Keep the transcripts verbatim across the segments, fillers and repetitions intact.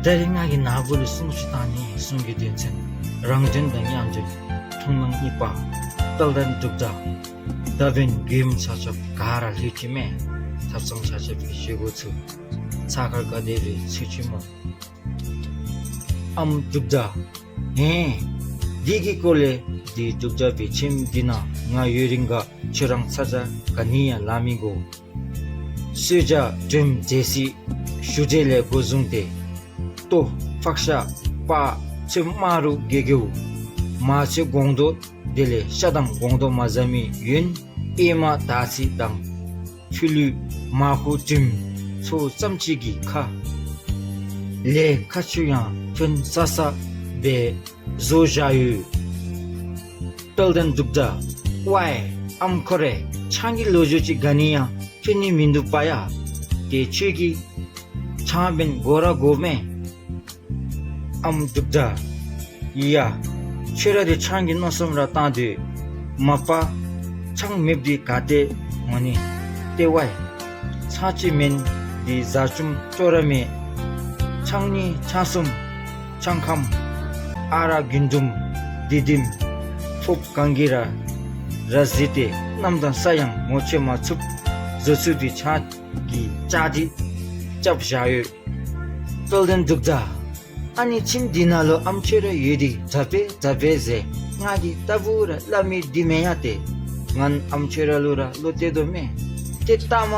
ད་རིས་ང་གིས་ན་བུ་ལུ་སྲུང་བརྩི་བཏང་ནི་སྲུང་གི་དོན་ཚན་རང་དོན་དང་དབྱངས་འགྲོས་ཐུང་ལུང་གཉིས་པ་དཔལ་ལྡན་འབྲུག་སྒྲ། ད་འབདན་མགྱོནམ་ཆ་ཁྱབ་ག་ར་ལྷོད་ཅི་མས། ཐབ་ཚང་ཆ་ཁྱབ་ཀྱི་བཞེས་སྒོ་ཚུ་ཚ་ཁར་ག་དེ་སྦེ་ཚུད་ཅི་སྨོ། ཨམ་འབྲུག་སྒྲ། ཧེ། འདི་གི་སྐོར་ལས་འདི་འབྲུག་སྒྲ་སྦེ་ཁྱིམ་འདི་ནང་ང་ཡོད་རིང་ག་ཁྱོད་རང་ཚ་གྱང་ག་ནི་ཡང་ལང་མི་དགོ། གསོལ་ཇ་དྲོནམ་འབྲས་སིལ་ཞུ་འབྲས་ལས་འགོ་བཟུང་སྟེ་ལྟོ་ཕག་ཤ་པགས་ཚོད་མང་རུང་དགེ་དགེའོ། མ་ཚོད་སྒོང་རྡོག་དེ་ལས་ཤ་དང་སྒོང་རྡོག་མ་ཟ་མི་ཡོད། ཨེ་མ་དར་ཚིལ་དང་ཕུ་ལུ་མར་ཁུ་དྲིམ་ཚོ་ཙམ་ཅིག་གིས་ཁ་ལས་ཁ་ཆུ་ཡང་ཐོན་ས་ས་སྦེ་བཟོ་བཞག་ཡོད། དཔལ་ལྡན་འབྲུག་སྒྲ། ཝའི་ཨམ་ཁོ་རེ་ཆང་གི་ལོ་རྒྱུས་ཅིག་ག་ནི་ཡང་ཐོན་ནི་མིན་འདུག་པ་ཡ། ཏེ་ཁྱོད་ཀྱིས་ཆང་འབདན་དགོ་ར་དགོ་མས། ཨམ་འབྲུག་སྒྲ། ཡ། ཁྱོད་ར་འདི་ཆང་གི་མནོ་བསམ་ར་བཏང་སྡོད། མ་པ་ཆང་མེདཔ་འདི་ག་ཏེ་འོང་ནི། ཏེ་ཝའི་ཆང་ཅིག་མེན་འདི་བཟའ་བཅུམ་སྤྲོ་ར་མེད། ཆང་གཉིས་ཆང་གསུམ་ཆང་ཁམ་ཨ་རག་རྒུན་འབྲུམ་བདུད་འདུམ་ཕོརཔ་གང་གིས་ར་ར་བཟི་སྟེ་གནམ་དང་ས་ཡང་ངོ་ཆོད་མ་ཚུགསཔ་བཟོ་ཚུགས་པའི་ཆང་གི་ཅ་དྲི་རྐྱབ་བཞག་ཡོད། དཔལ་ལྡན་འབྲུག་སྒྲ། ཨ་ནི་ཁྱིམ་འདི་ནང་ལུ་ཨམ་ཁྱོད་ར་ཡོད་དེ་དྲག་པས་དྲག་པས་ཟེར་ང་གིས་ལྟ་བུ་ར་སླབ་མི་འདི་མེན་ཡ། ཏེ་ང་ཨམ་ཁྱོད་ར་ལུ་ར་བློ་གཏད་དོ་མས། ཏེ་ལྟ་མ་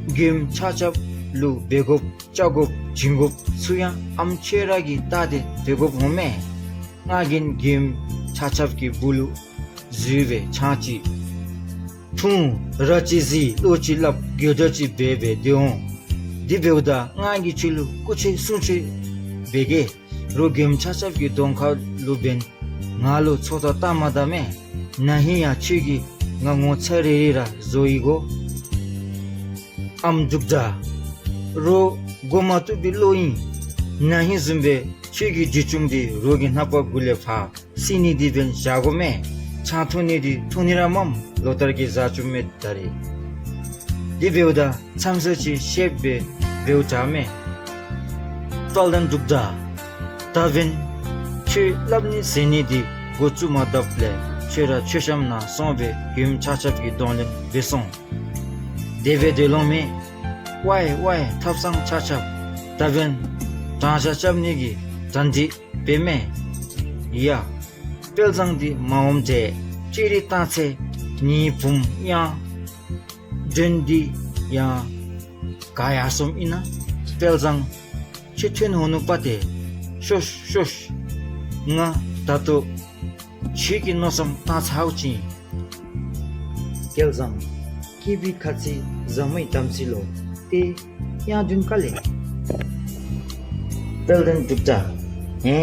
མགྱོནམ་ཆ་ཁྱབ་ལུ་འབད་དགོཔ་བཅའ་དགོཔ་བྱིན་དགོཔ་ཚུ་ཡང་ཨམ་ཁྱོད་ར་གིས་བལྟ་སྟེ་འབད་དགོཔ་འོང་མས། ང་གིས་མགྱོནམ་ཆ་ཁྱབ་ཀྱི་སྦུག་ལུ་འཛུལ་སྦེ་ཆང་ཅིག་འཐུང་ར་ཅིག་བཟི་བློ་ཅིག་སླབ་དགོད་བྲ་ཅིག་འབད་སྦེ་སྡོད་འོང་། དེ་འབདཝ་ད་ང་གིས་ཁྱོད་ལུ་སྐུ་མཁྱེན་གསུང་མཁྱེན་འབད་གེ། རོགས་མགྱོནམ་ཆ་ཁྱབ་ཀྱི་གདོང་ཁ་ལུ་འབདན་ང་ལུ་ཚོད་ལྟ་བཏང་མ་ད་མས། ན་ཧིང་ཡང་ཁྱོད་ཀྱིས་ང་ངོ་ཚ་རེ་རེ་ར་བཟོ་ཡི་གོ། ཨམ་འབྲུག་སྒྲ། རོགས་མགོ་མ་བཏུབ་པའི་བློ་ཨིན། ན་ཧིང་བཟུམ་སྦེ་ཁྱོད་ཀྱི་རྒྱུ་ཆུང་འདི་རོགས་ཀྱི་སྣ་པ་གུ་ལས་ཕར་སི་ནི་འདི་འབདན་བཞག་དགོ་མས། ཆང་འཐུང་ནི་འདི་འཐུང་ནི་ར་མངམ་ལོ་ལྟར་གྱི་བཟའ་བཅུམ་མས་ད་རེས། དེ་འབདཝ་ད་མཚམས་སུ་ཅིག་བཤདཔ་སྦེ་འབདཝ་དྲག་མས། དཔལ་ལྡན་འབྲུག་སྒྲ། ད་འབདན་ཁྱོད་སླབ་ནི་ཟེར་ནི་འདི་འགོ་བཙུགས་མ་དཔ་ལས་ཁྱོད་ར་མཆོད་བཤམ་ནང་སོང་སྦེ་མགྱོནམ་ཆ་ཁྱབ་ཀྱི་གདོང་ལེན་འབད་སོང་། དེ་སྦེ་སྡོད་ལོང་མེད། ཝའི་ཝའི་ཐབ་ཚང་ཆ་ཁྱབ། ད་འབདན་དྲང་བཞག་རྐྱབ་ནི་གི་གྲ་སྒྲིག་འབད་མས། ཡ། དཔལ་བཟང་འདི་མ་འོངམ་ཏེ་ཅི་རིགས་བཏང་ཚེ་ངེའི་བུམོ་གཡང་སྒྲོན་འདི་ཡང་ག་ཡར་སོངམ་ཨིན་ན། དཔལ་བཟང་ཁྱོད་ཐོན་འོང་ནུག་པ་ཏེ། ཤོག་ཤོག། ང་ད་ལྟོ་ཁྱོད་ཀྱི་མནོ་བསམ་བཏང་ཚརཝ་ཅིག་ཨིན། དཔལ་བཟང་། སྐྱེས་པའི་ཁ་ཚིག་བཟང་མོའི་དམ་ཚིག་ལོ། ཏེ་གཡང་སྒྲོན་ག་ལས། དཔལ་ལྡན་འབྲུག་སྒྲ། ཧེ།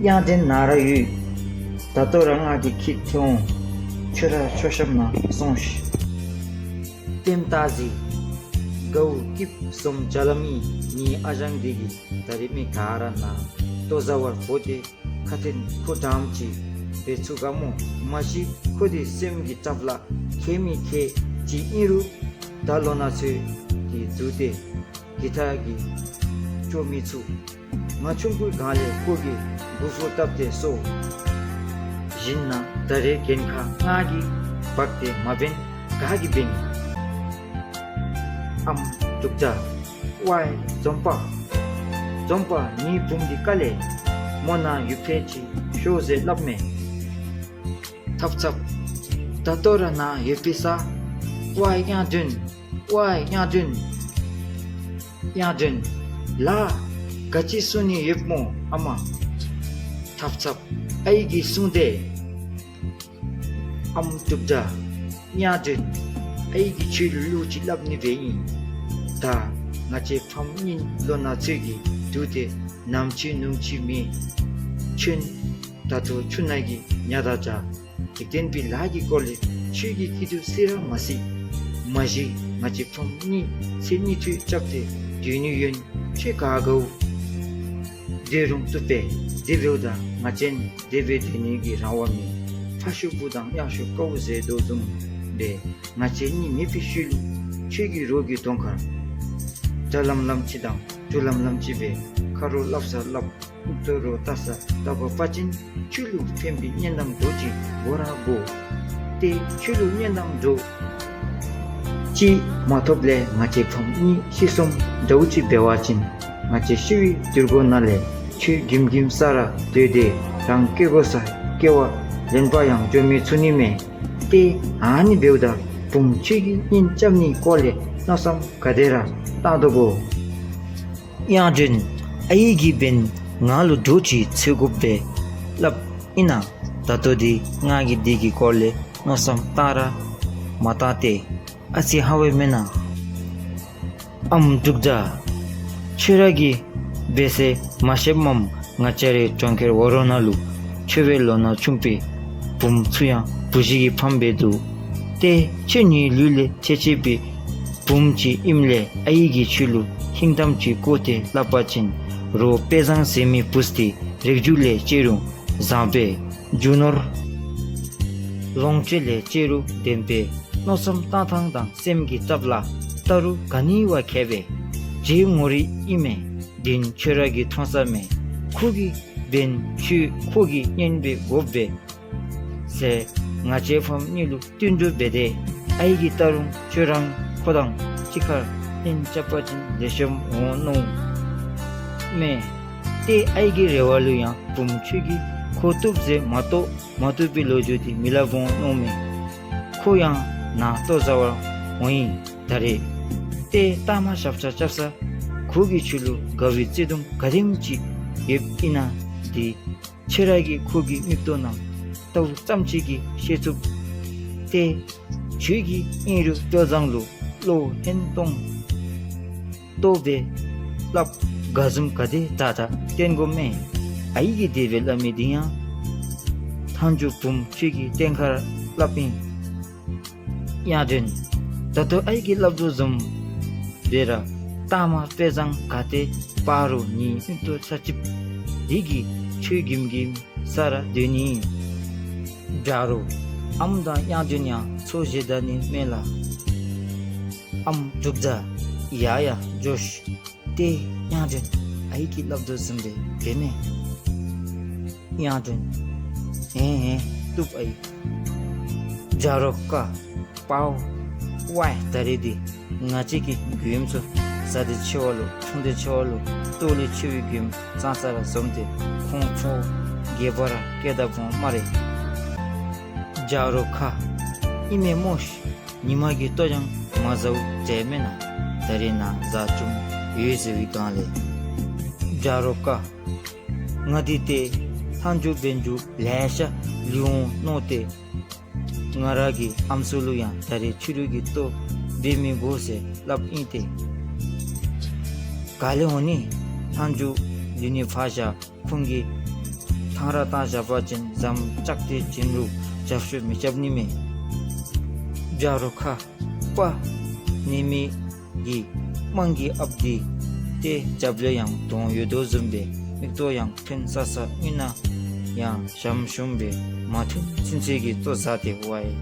གཡང་སྒྲོན་ནཱ་ར་ཡོད། ད་ལྟོ་ར་ང་གིས་འཁྱིད་དེ་འོང་། ཁྱོད་ར་མཆོད་བཤམ་ནང་སོང་ཤིག། ལྟདམོ་བལྟ་ཟེར། དགའཝ་སྐྱིདཔ་བཟུམ་ཅ་ལ་མེད། ངེའི་ཨ་ཞང་འདི་གིས་ད་རིས་མི་ག་ར་ནཱ་ལྟོ་བཟའ་བར་འབོ་སྟེ་ཁ་ཏོན་ཁུ་དྲངམ་ཅིག་འབད་ཚུགས་ག་སྨོ། མ་གཞི་ཁོ་འདི་སེམས་ཀྱི་ཐབ་ལ་ཁྱད་མི་ཁྱད་ཅིག་ཨིན་རུང་ད་ལོ་ན་ཚོད་ཀྱིས་བསྡུ་སྟེ་གི་ཐག་གིས་ཅོ་མི་ཚུགས། ང་ཆུང་ཀུའི་སྒང་ལས་ཁོ་གིས་མགུ་སྐོར་བཏབ་སྟེ་གསོ་བཞིན་ན་ད་རེས་འགན་ཁག་ང་གིས་འབག་སྟེ་མ་འབད་ན་ག་གིས་འབད་ནི། ཨམ་འབྲུག་སྒྲ། ཝའི་འཛོམས་པ། འཛོམས་པ་ངེའི་བུམོ་འདི་ག་ལས། མོ་ནཱ་ཡོད་པས་ཅིག་ཤོག་ཟེར་སླབ་མས། ཐབ་ཚབ། ད་ལྟོ་ར་ནཱ་ཡོད་པས་ས། ཝའི་གཡང་སྒྲོན། ཝའི་གཡང་སྒྲོན། གཡང་སྒྲོན། ལགས། ག་ཅི་གསུང་ནི་ཡོདཔ་སྨོ་ཨ་མ། ཐབ་ཚབ། ཨའི་གིས་གསུངས་ཏེ། ཨམ་འབྲུག་སྒྲ། གཡང་སྒྲོན། ཨའི་གིས་ཁྱོད་ལུ་བློ་ཅིག་སླབ་ནི་སྦེ་ཨིན། ད་ང་བཅས་ཕམ་གཉིས་ལོ་ན་ཚོད་ཀྱིས་བསྡུ་སྟེ་ནམ་ཕྱེད་ནུབ་ཕྱེད་མེད། ཁྱོད་ད་ལྟོ་ཆུ་ནང་གི་ཉ་དང་འདྲ། འཇིག་རྟེན་པའི་ལཱ་གི་སྐོར་ལས་ཁྱོད་ཀྱིས་སྐྱིད་སྡུག་སེལ་ར་མ་སེལ། མ་གཞི་ང་བཅས་ཕམ་གཉིས་ཚེ་གཉིས་དུས་རྐྱབ་སྟེ་སྡོད་ནི་ཡོད། ཁྱོད་ག་དགའཝ་སྡོད་རུང་བཏུབ་པས། དེ་འབདཝ་ད་ང་བཅས་དེ་སྦེ་སྡོད་ནི་གི་རང་དབང་མེད། ཕ་ཤུལ་བུ་དང་གཡང་ཤུལ་དཀར་པོ་ཟེར་དོ་བཟུམ་སྦེ་ང་བཅས་གཉིས་མེད་པའི་ཤུལ་ཁྱོད་ཀྱིས་རོགས་ཀྱི་གདོང་ཁར་ ཇ་ལམ་ལམ་ཅིག་དང་ཇོ་ལམ་ལམ་ཅིག་སྦེ་ཁ་རོག་སླབ་ས་སླབ། མིག་ཏོ་རོག་བལྟ་ས་བལྟ་བ་ཅིན་ཁྱོད་ལུ་ཕན་པའི་གཉེན་དང་འགྲོགས་ཅིག་འགོར་ར་འགོར། ཏེ་ཁྱོད་ལུ་གཉེན་དང་འགྲོགས་ཅིག་མ་ཐོབ་ལས་ང་བཅས་ཕམ་གཉིས་ཤི་སོངམ་འདྲཝ་ཅིག་འབད་བ་ཅིན་ང་བཅས་ཤི་བའི་དུས་འགོ་ནང་ལས་ཆོས་གིམ་གིམ་ས་ར་སྡོད་དེ་རང་སྐྱེ་དགོ་ས་སྐྱེ་བ་ལེན་པར་ཡང་འགྱོ་མི་ཚུགས་ནི་མས། ཏེ་ཨ་ནི་འབདཝ་ད་བུམོ་ཁྱོད་ཀྱིས་གཉེན་རྐྱབ་ནིའི་སྐོར་ལས་མནོ་བསམ་ག་དེ་ར་བཏང་དོ་གོ། དབྱངས་སྒྲོན། ཨའི་གིས་འབདན་ང་ལུ་འདྲོག་ཅིག་འཚོལ་དགོ་པས་སླབ་ཨིན་ན། ད་ལྟོ་འདི་ང་གིས་འདི་གི་སྐོར་ལས་མནོ་བསམ་བཏང་ར་མ་བཏང་སྟེ་ཨ་ཙི་ཧ་བས་མེན་ན། ཨམ་འབྲུག་སྒྲ། ཁྱོད་ར་གིས་འབད་ཟེར་མ་ཤེསཔ་མས། ང་བཅས་རའི་གྲོང་ཁྱེར་འོག་རོ་ནང་ལུ་ཁྱོད་སྦེ་ལོ་ན་ཆུང་པའི་བུམོ་ཚུ་ཡང་བུ་གཞི་གིས་ཕམ་སྦེ་འདུག། ཏེ་ཁྱོད་ནི་ལུས་ལས་ཆེ་ཆེ་བའི་བུམོ་ཅིག་ཨིནམ་ལས་ཨའི་གིས་ཁྱོད་ལུ་ཧིང་གཏམ་ཅིག་བཀོད་དེ་སླབ་པ་ཅིན་རོགས་དཔེ་བཟང་ཟེར་མི་བུཚ་འདི་རིགས་རྒྱུད་ལས་ཅིག་རུང་བཟང་པས། རྒྱུ་ནོར་ལོངས་སྤྱོད་ལས་ཅིག་རུང་ལྡན་པས། མནོ་བསམ་བཏང་ཐངས་དང་སེམས་ཀྱི་རྩ་བ་ལ་ལྟ་རུང་ག་ནི་བ་མཁས་པས། རྗེ་ངོ་རིས་ཨིན་མས། འདི་ཁྱོད་ར་གིས་མཐོང་ས་མས། ཁོ་གིས་འབདན་ཁྱོད་ཁོ་གི་གཉེན་སྦེ་དགོ་པས་ཟེར་ང་བཅས་ཕམ་གཉིས་ལུ་བསྟུན་གྲོས་འབད་དེ་ཨའི་གིས་བལྟ་རུང་ཁྱོད་ར་ཁོ་དང་གཅིག་ཁར་གཉེན་རྐྱབ་པ་ཅིན་ལེགས་ཤོམ་འོང་མནོཝ་མས། ཏེ་ཨའི་གི་རེ་བ་ལུ་ཡང་བུམོ་ཁྱོད་ཀྱིས་ཁོ་བཏུབ་ཟེར་མ་གཏོགས་མ་བཏུབ་པའི་ལོ་རྒྱུས་འདི་མི་སླབ་འོང་མནོཝ་མས། ཁོ་ཡང་ནཱ་ལྟོ་བཟའ་བར་འོང་ཡི་ད་རེས། ཏེ་ལྟག་མ་ཞབས་ཁྲ་རྐྱབ་ས་ཁོ་གིས་ཁྱོད་ལུ་དགའ་བའི་བརྩེ་དུང་ག་དེམ་ཅིག་ཡོདཔ་ཨིན་ན་འདི་ཁྱོད་ར་གིས་ཁོ་གི་མིག་ཏོ་ནང་ལྟཝ་ཙམ་ཅིག་གིས་ཤེས་ཚུགས། ཏེ་ཁྱོད་ཀྱིས་ཨིན་རུང་སྤྱོད་བཟང་ལུ་བློ་ཧན་ཏོང་ཏོ་སྦེ་སླབ། དགའ་འཛུམ་ག་དེ་དྲག་དྲག་བསྟན་དགོ་མས། ཨའི་གིས་དེ་སྦེ་སླབ་མི་འདི་ཡང་མཐའ་མཇུག་བུམོ་ཁྱོད་ཀྱི་བསྟན་ཁར་སླབ་ཨིན། དབྱངས་སྒྲོན། ད་ལྟོ་ཨའི་གིས་སླབ་དོ་བཟུམ་སྦེ་ར་ལྟག་མ་དཔེ་བཟང་ག་ཏེ་སྤར་རུང་ནི་མིག་ཏོ་ཚ་ཅིག་འདི་གིས་ཆོས་གིམ་གིམ་ས་ར་སྡོད་ནི། བྱ་རོག། ཨམ་དང་དབྱངས་སྒྲོན་ཡང་ཚོ་བཞེས་ད་ནི་མེན་ལགས། ཨམ་འབྲུག་སྒྲ། ཡ་ཡ་འགྱོ་ཤིག། ཏེ་དབྱངས་སྒྲོན་ཨའི་གིས་སླབ་དོ་བཟུམ་སྦེ་འབད་མས། དབྱངས་སྒྲོན། ཧེ་ཧེ་བཏུབ་ཨའི། བྱ་རོག་ཀ། པའོ། ཝའི་ད་རེས་འདི་ང་བཅས་ཀྱི་མགྱོནམ་ཚུ་བཟའ་འདི་ཆེ་བ་ལུ་འཐུང་འདི་ཆེ་བ་ལུ་ལྟོ་ལས་ཆེ་བའི་མགྱོནམ་ཙང་ཙ་ར་འཛོམས་ཏེ་ཁོང་ཁོང་གི་བར་སྐད་བརྡ་འོང་སྨ་རེ། བྱ་རོག་ཁ། ཨིན་མས་སྨོ་ཤིག། ཉི་མ་གི་ལྟོ་ཡང་མ་བཟའཝ་འདྲས་མེན་ན། ད་རེས་ནཱ་བཟའ་བཅུག་ཡོད་ཟེར་བའི་སྒང་ལས། བྱ་རོག་ཀ། ང་འདི་ཏེ་ལྷག་འགྱོ་འབད་འགྱོ་ལེ་ཤ་ལུས་འོང་མནོ་སྟེ་ང་ར་གི་ཨམ་སྲུ་ལུ་ཡང་ད་རེས་ཕྱི་རུ་གི་ལྟོ་འབད་མི་དགོ་ཟེར་སླབ་ཨིན་ཏེ། ག་ལས་འོང་ནི། ལྷག་འགྱོ་ལུས་ནི་ཕར་བཞག། ཁོང་གིས་ཐང་ར་བཏང་བཞག་པ་ཅིན་ཟམ་བཅག་སྟེ་བྱིན་རུང་རྒྱབ་ཤོར་མི་རྐྱབ་ནི་མས། བྱ་རོག་ཁ། པ། ནེ་མི་གི་དམངས་ཀྱི་ཨཔ་འདི་ཏེ་རྒྱབ་ལས་ཡང་གདོང་ཡོད་དོ་བཟུམ་སྦེ་མིག་ཏོ་ཡང་ཕན་ས་ས་སྔུན་ན་ཡང་ཞམ་ཞུམ་སྦེ་མ་ཐུན་ཚུན་ཚོད་ཀྱི་ལྟོ་བཟའ་སྟེ་ཝའི།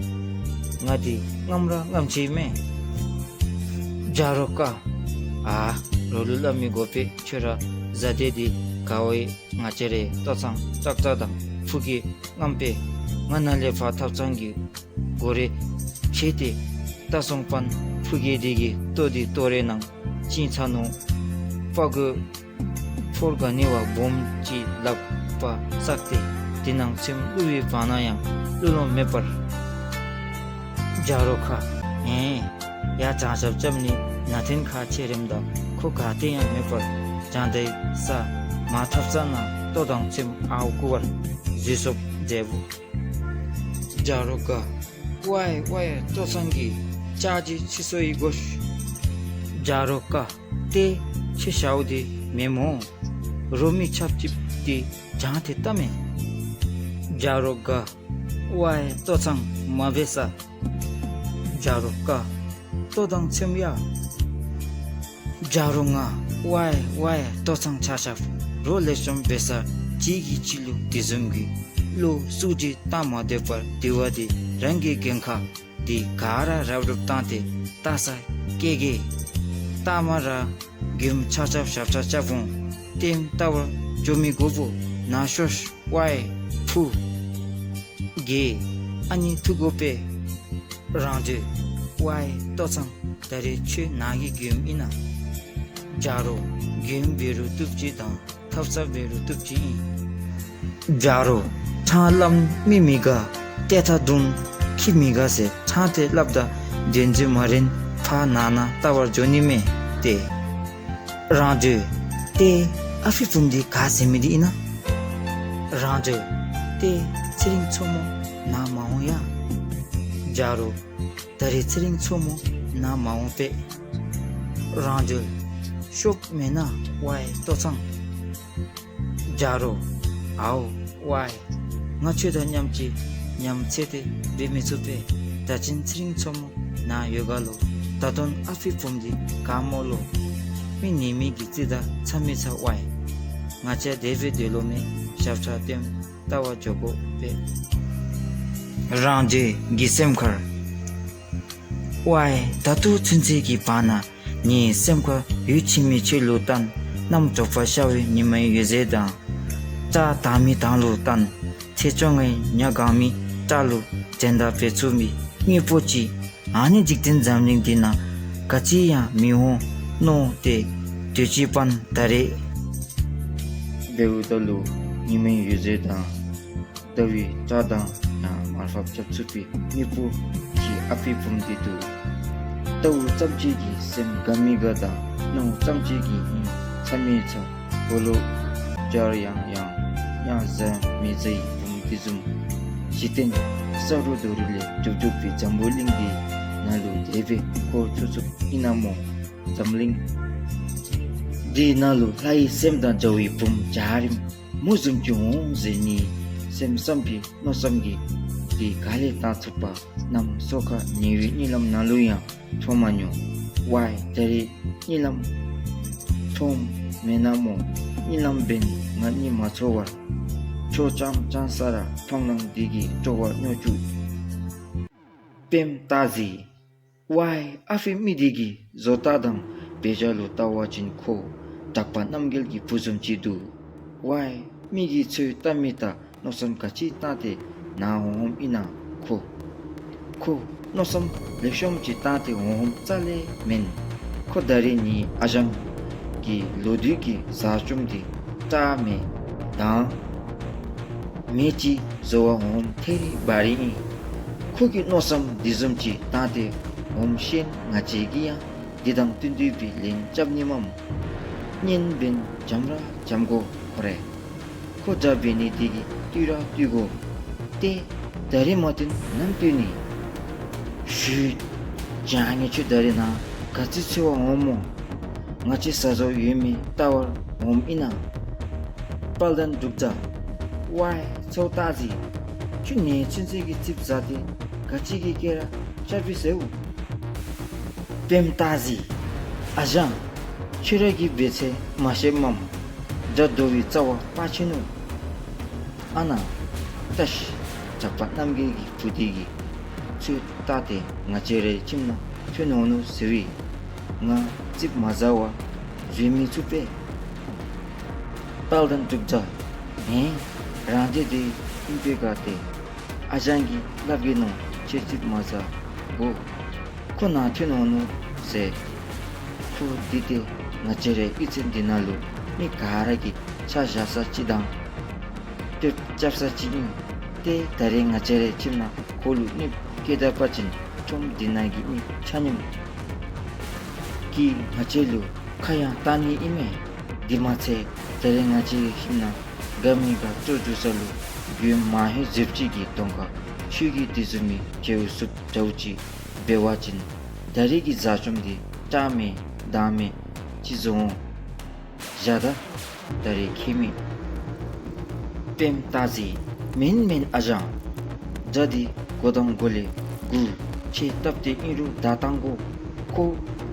ང་འདི་རྔམ་ར་རྔམ་ཅི་མས། བྱ་རོག་ཀ། ཨ་རོགས་ལུ་སླབ་མི་དགོ་པས། ཁྱོད་ར་བཟའ་སྟེ་འདི་དགའ་བའི་ང་བཅས་རའི་ལྟོ་ཚང་ཙག་ཙག་དང་ཕུག་གི་རྔམ་པས། ང་ནཱ་ལས་ཕར་ཐབ་ཚང་གི་སྒོ་རེ་ཕྱེ་སྟེ་ད་སོང་པ་ན་ཕུག་གི་འདི་གི་ལྟོ་འདི་ལྟོ་རེ་ནང་བཅིངས་ཚར་ནུག། དཔའ་རྒོད་ཕོར་ག་ནི་བ་སྦོམ་ཅིག་ལགཔ་བསགས་ཏེ་འདི་ནང་ཚེམ་བླུག་པའི་བར་ན་ཡང་བླུག་ལོང་མེད་པར། བྱ་རོག་ཁ། ཨེ། ཡ་བྱང་ཞབས་བཅམ་ནི་ན་ཐེན་ཁ་ཆེ་རེམ་ད་ཁོ་ག་ཏེ་ཡང་མེད་པར་བྱང་དའི་ས་མར་ཐབ་ཚང་ནང་ལྟོ་དང་ཚེམ་ཨརཝ་རྐུ་བར་འཛུལ་སོཔ་འདྲས་བུ། བྱ་རོག་ཀ། ཝའི་ཝའི་ལྟོ་ཚང་གི་ལྕགས་ཀྱི་ཕྱི་སོ་ཡི་གོ་ཤིག། བྱ་རོག་ཀ། ཏེ་ཁྱོད་ཞཝ་འདི་མེན་སྨོ། རོ་མི་ཆབ་ཅིག་འདི་བྱང་སྟེ་བལྟ་མས། བྱ་རོག་ཀ། ཝའི་ལྟོ་ཚང་མ་འབད་ས། བྱ་རོག་ཀ། ལྟོ་དང་ཚེམ་ཡ། བྱ་རོག་ང་། ཝའི་ཝའི་ལྟོ་ཚང་ཆ་ཁྱབ་རོ་ལེགས་ཤོམ་འབད་ས་གཅིག་གིས་གཅིག་ལུ་དེ་བཟུམ་གྱི་བློ་སུ་ཅིག་བཏང་མ་སྡོད་པར་དེ་བ་དེ་རང་གི་འགན་ཁག་འདི་ག་ར་རབ་རུབ་བཏང་སྟེ་ལྟ་ས་སྐྱེལ་གེ། ལྟ་མ་ར་མགྱོནམ་ཆ་ཆ་ཞབས་ཁྲ་རྐྱབ་འོང་། ལྟདམོ་ལྟ་བར་འགྱོ་མི་དགོ་པོ་ནཱ་ཤོག་ཤོག། ཝའི་ཕུ་གེ། ཨ་ནི་ཐུག་དགོ་པས། རང་སྒྲོལ། ཝའི་ལྟོ་ཚང་། ད་རེས་ཁྱོད་ནཱ་གི་མགྱོནམ་ཨིན་ན། ཇ་རོ། མགྱོནམ་འབད་རུང་བཏུབ་ཅི་དང་ཐབ་ཚང་འབད་རུང་བཏུབ་ཅི་ཨིན། ཇ་རོ། ཕྲང་སླབ་མི་མི་དགའ། ཏེ་ཐ་དུང་ཁྱི་མི་དགའ་ཟེར་ཕྲང་སྟེ་སླབ་ད་བདེན་རྫུན་མ་རན། ཕར་ནང་ན་ལྟ་བར་འགྱོ་ནི་མས་ཏེ། རང་སྒྲོལ། ཏེ་ཨ་ཕི་བུམོ་འདི་ག་ཟེར་མི་འདི་ཨིན་ན། རང་སྒྲོལ། ཏེ་ཚེ་རིང་མཚོ་མོ་ནཱ་མ་འོང་ཡ། ཇ་རོ། ད་རེས་ཚེ་རིང་མཚོ་མོ་ནཱ་མ་འོང་པས། རང་སྒྲོལ། ཤོབ་མེན་ན་ཝའི་ལྟོ་ཚང་། ཇ་རོ། ཨའོ་ཝའི། ང་ཁྱོད་དང་མཉམ་གཅིག་མཉམ་འཚོལ་ཏེ་འབད་མི་ཚུགས་པས། ད་ཅི་ཚེ་རིང་མཚོ་མོ་ནཱ་ཡོད་ག་ལོ། ད་དུང་ཨ་ཕི་བུམོ་འདི་ག་སྨོ་ལོ། མི་ཉེས་མི་གི་རྩིས་དང་ཚ་མི་ཚ་ཝའི། ང་བཅས་དེ་སྦེ་སྡོད་ལོང་མེད། ཞབས་ཁྲ་ལྟདམོ་ལྟ་བར་འགྱོ་དགོ་པས། རང་སྒྲོལ་གྱི་སེམས་ཁར། ཝའི་ད་ལྟོ་ཚུན་ཚོད་ཀྱི་བར་ན་ངེའི་སེམས་ཁར་ཡུད་ཆད་མེད་ཁྱོད་ལུ་བལྟ། གནམ་དྲོ་པ་ཤར་བའི་ཉི་མའི་འོད་ཟེར་དང་། སྐྲ་དག་མི་དང་ལུ་བལྟ། ཚེས་བཅོ་ལྔའི་ཉ་གང་མི་སྐྲ་ལུ་འགྲན་ཟླ་འབད་ཚུགས་མི་དངོས་པོ་ཅིག་ཨ་ནི་འཇིག་རྟེན་འཛམ་གླིང་འདི་ནང་ག་ཅི་ཡང་མི་འོང་མནོ་སྟེ་སྡོད་ཅི། པན་ད་རེས་འབདཝ་ད་ལུ་ཉི་མའི་འོད་ཟེར་དང་ཟླ་བའི་སྐྲ་དང་ཡང་མར་ཕབ་རྐྱབ་ཚུགས་པའི་དངོས་པོ་གི་ཨ་ཕི་བུམོ་འདི་འདུག། ལྟཝ་ཙམ་ཅིག་གིས་སེམས་དགའ་མི་དགའ་དང་མནོཝ་ཙམ་ཅིག་གིས་སྙིང་ཚ་མི་ཚ། སྦོ་ལོགས་སྦྱར་ཡང་ཡང་གཡང་ཟ་མི་ཟའི་བུམོ་འདི་བཟུམ་གཞི་རྟེན་ས་རུ་རྡོ་རུ་ལས་གྲུབ་གྲུབ་པའི་འཛམ་བུ་གླིང་འདི་ནང་ལུ་དེ་སྦེ་འཁོར་ཚུགས་ཚུགསཔ་ཨིན་ན་སྨོ། འཛམ་གླིང་འདི་ནང་ལུ་ལྷའི་སྲསམོ་དང་འདྲ་བའི་བུམོ་འཇའ་རིསམོ་བཟུམ་ཅིག་འོང་ཟེར་ནི་སེམས་བསམ་པའི་མནོ་བསམ་གྱིས་འདི་ག་ལས་བཏང་ཚུགས་པ། གནམ་སོ་ཁ་ཉེ་བའི་གཉིད་ལམ་ནང་ལུ་ཡང་མཐོང་མ་མྱོང་། ཝའི་ད་རེས་གཉིད་ལམ་མཐོངམ་མེན་ན་སྨོ། གཉིད་ལམ་འབདན་ང་གཉིད་མ་ཚོར་བར་ཁྱོད་ཅང་ཅང་ས་ར་མཐོང་སྣང་འདི་གིས་སྤྲོ་བ་མྱོང་བཅུག། པདྨ་སྟག་གཟིག། ཝའི་ཨ་ཕི་མི་འདི་གིས་བཟོ་ལྟ་དང་དཔེ་ཆ་ལུ་བལྟ་བ་ཅིན་ཁོ་གྲགས་པ་རྣམ་རྒྱལ་གྱི་བུ་བཟུམ་ཅིག་འདུག། ཝའི་མི་གིས་ཚོད་བལྟ་མི་བལྟ་མནོ་བསམ་ག་ཅི་བཏང་སྟེ་ནཱ་འོང་འོངམ་ཨིན་ན། ཁོ་ཁོ་མནོ་བསམ་ལེགས་ཤོམ་ཅིག་བཏང་སྟེ་འོང་འོངམ་རྩ་ལས་མེན། ཁོ་ད་རེས་ངེའི་ཨ་ཞང་གི་ལོ་དུས་ཀྱི་བཟའ་བཅོམ་འདི་སྐྲ་མེད་མདངས་མེད་ཅིག་བཟོ་བར་འོངམ་ཐད་རི་བ་རི་ཨིན། ཁོ་གིས་མནོ་བསམ་འདི་བཟུམ་ཅིག་བཏང་སྟེ་འོངམ་ཤེས་ན་ང་བཅས་ཀྱིས་ཡང་འདི་དང་བསྟུན་བསྟུན་པའི་ལན་རྐྱབ་ནི་མས། གཉེན་འབདན་འཇམ་ར་འཇམ་དགོ་ཁོ་རེ། ཁོ་དགྲ་འབད་ནི་འདི་གིས་བཏུལ་ར་བཏུལ་དགོ། ཏེ་ད་རེས་མ་བཏུལ་ནམ་བཏུལ་ནི། ཞུ། བྱ་ངན་ཁྱོད་ད་རེས་ནཱ་ག་ཅི་འཚོལ་བར་འོངམ་སྨོ། ང་བཅས་ཟ་སོར་ཡོད་མི་བལྟ་བར་འོངམ་ཨིན་ན། དཔལ་ལྡན་འབྲུག་སྒྲ། ཝའི་མཚོ་སྟག་གཟིག། ཁྱོད་ནེ་ཚུན་ཚོད་ཀྱི་རྩིགཔ་ཟ་སྟེ་ག་ཅི་གི་སྐད་ར་རྐྱབ་པས་ཟེར་འོ། པདྨ་སྟག་གཟིག། ཨ་ཞང་། ཁྱོད་ར་གིས་འབད་ཚད་མ་ཤེསཔ་མས། དགྲ་བདོ་བའི་རྩ་བ་སྤར་ཆི་ནུག། ཨ་ནཱ་ལྟ་ཤིག། གྲགས་པ་རྣམ་རྒྱལ་གྱི་བུ་འདི་གིས་ཚོད་བལྟ་སྟེ་ང་བཅས་རའི་ཁྱིམ་ནང་ཐོན་འོང་ནུག་ཟེར་བས། ང་རྩིགཔ་མ་ཟ་བར་བཟོད་མི་ཚུགས་པས། དཔལ་ལྡན་འབྲུག་སྒྲ། ཨེ། རང་བདེན་བདེན་ཨིན་པས་ག་ཏེ། ཨ་ཞང་གིས་སླབ་གེ་ནོ་ཁྱོད་རྩིགཔ་མ་ཟ་དགོ། ཁོ་ནཱ་ཐོན་འོང་ནུག་ཟེར། ཁོ་འདི་ཏེ་ང་བཅས་རའི་གཡུས་ཚན་འདི་ནང་ལུ་མི་ག་ར་གིས་ཆ་བཞག་ས་ཅིག་དང་སྤྱོད་རྐྱབ་ས་ཅིག་ཨིན། ཏེ་ད་རེས་ང་བཅས་རའི་ཁྱིམ་ནང་ཁོ་ལུ་གནོདཔ་བཀལ་ད་པ་ཅིན་ཁྲོམ་འདི་ནང་གི་མི་ཆ་མཉམ་གྱིས་ང་བཅས་ལུ་ཁ་གཡང་བཏང་ནི་ཨིན་མས། དེ་མ་ཚད་ད་རེས་ང་བཅས་ཀྱི་ཁྱིམ་ནང་དགའ་མི་དགའ་སྤྲོ་བསྡུ་ས་ལུ་དགོན་མང་ཧེང་བཟུམ་ཅིག་གི་གདོང་ཁར་ཆོས་ཀྱི་དེ་བཟུམ་མའི་བྱ་བ་སུབ་འདྲཝ་ཅིག་འབད་བ་ཅིན་ད་རེས་ཀྱི་བཟའ་བཅོམ་འདི་སྐྲ་མེད་མདངས་མེད་ཅིག་བཟོ་འོང་། བཞག་ད། ད་རེས་ཁྱད་མེད། པདྨ་སྟག་གཟིག། མེན་མེན་ཨ་ཞང་། དགྲ་འདི་མགོ་དང་མགོ་ལས་འགུ། ཁྱེད་སྟབས་བདེ་ཨིན་རུང་བདའ་བཏང་དགོ། ཁོ་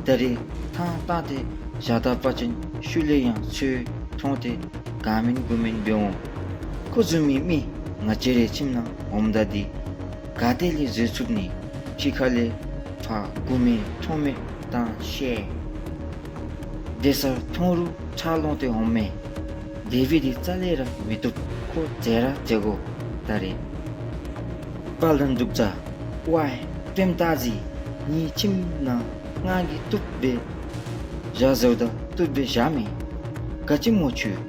ད་རེས་ཐང་བཏང་སྟེ་བཞག་ད་པ་ཅིན་ཤུལ་ལས་ཡང་ཚུར་མཐོང་སྟེ་ག་མེན་གུ་མེན་འབད་འོང་། ཁོ་བཟུམ་མའི་མི་ང་བཅས་རའི་ཁྱིམ་ནང་འོངམ་ད་འདི་ག་ཏེ་ལས་བཟོད་ཚུགས་ནི། ཕྱི་ཁ་ལས་ཕར་གུ་མེད་མཐོང་མེད་བཏང་ཤེས། སྡོད་ས་མཐོང་རུང་ཁྲག་ལོང་སྟེ་འོང་མས། དེ་སྦེ་འདི་རྩ་ལས་ར་མི་བཏུབ། ཁོ་བྱེད་ར་བྱེད་དགོ་ད་རེས། དཔལ་ལྡན་འབྲུག་བཟའ། ཝའི་པདྨ་སྟག་གཟིག། ངེའི་ཁྱིམ་ནང་ང་གིས་བཏུབ་སྦེ་བཞག་ཟེརཝ་ད་བཏུབ་སྦེ་བཞག་མས། ག་ཅི་སྨོ་ཁྱོད།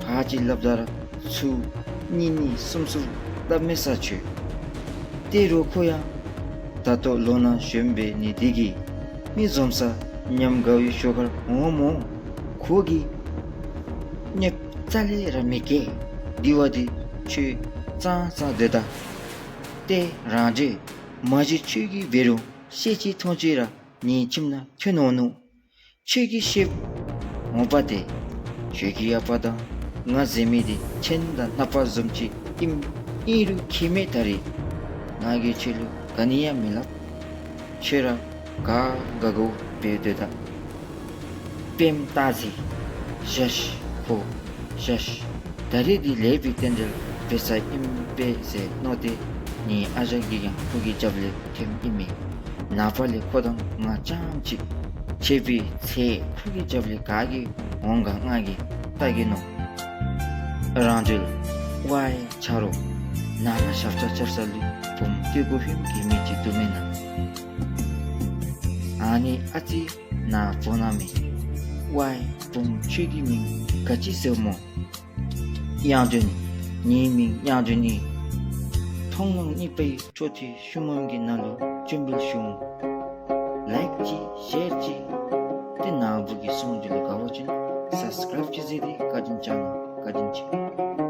ཕར་ཅིག་སླབ་ད་ར་ཚུར་གཉིས་གཉིས་གསུམ་གསུམ་སླབ་མས་ས་ཁྱོད། ཏེ་རོགས་ཁོ་ཡང་ད་ལྟོ་ལོ་ན་གཞོན་པའི་ནི་འདི་གིས་མི་འཛོམས་ས་ཉམས་དགའ་བའི་ཞོར་ཁར་འོང་སྨོ། ཁོ་གིས་གནོདཔ་རྩ་ལས་ར་མི་བཀལ། དེ་བ་འདི་ཁྱོད་ཙང་ཙང་སྡོད་ད། ཏེ་རང་བྱོན། མ་གཞི་ཁྱོད་ཀྱིས་འབད་རུང་ཤེས་ཅི་མཐོང་ཅི་ར་ངེའི་ཁྱིམ་ནང་ཐོན་འོང་ནུག། ཁྱོད་ཀྱིས་ཤེསཔ་འོང་པ་ཏེ། ཁྱོད་ཀྱི་ཡབ་དང་ང་ཟེར་མི་འདི་ཆེན་དང་ནག་པ་བཟུམ་ཅིག་ཨིནམ་ཨིན་རུང་ཁྱད་མེད། ད་རེས་ང་གིས་ཁྱོད་ལུ་ག་ནི་ཡང་མི་སླབ། ཁྱོད་ར་ག་དགའ་དགའཝ་སྦེ་སྡོད་ད། པདྨ་སྟག་གཟིག། ཤ་ཤ་ཁོ་ཤ་ཤ། ད་རེས་འདི་ལེགས་པའི་རྟེན་འབྲེལ་འབད་ས་ཨིན་པས་ཟེར་མནོ་སྟེ་ངེའི་ཨ་ཞང་གིས་ཡང་ཁོ་གི་རྒྱབ་ལས་ཐོནམ་ཨིན་མས། ནངས་པ་ལས་ཁོ་དང་ང་རྐྱངམ་ཅིག་ཕྱད་པའི་ཚེ་ཁོ་གི་རྒྱབ་ལས་ག་གིས་འོང་ག་ང་གིས་བལྟ་གེ་མནོ། རང་བྱོན། ཝའི་ཆ་རོགས། ནཱ་ལས་ཞབས་ཁྲ་རྐྱབ་ས་ལུ་བུམོ་སྟོད་གོ་ཧུམ་གྱི་མི་ཅིག་འདུག་མེན་ན། ཨ་ནི་ཨ་ཙི་ནཱ་བོ་ན་མས། ཝའི་བུམོ་ཁྱོད་ཀྱི་མིང་ག་ཅི་ཟེར་སྨོ། དབྱངས་སྒྲོན། ངེའི་མིང་དབྱངས་སྒྲོན་ཨིན། མཐོང་སྣང་གཉིས་པའི་འཕྲོ་མཐུད་ཤུལ་མམ་གྱི་ནང་ལུ་བྱོན་འབུལ་ཞུ་འོང་། ལའིཀ་ཅིག་ཤེར་ཅིག་ཏེ་ནཱ་བུ་གི་སྲུང་འདི་ལུ་དགའ་བ་ཅིན་སབ་སི་ཀརའིབ་ཅིག་མཛད་དེ་བཀའ་དྲིན་བསྐྱང་གནང་། བཀའ་དྲིན་ཆེ།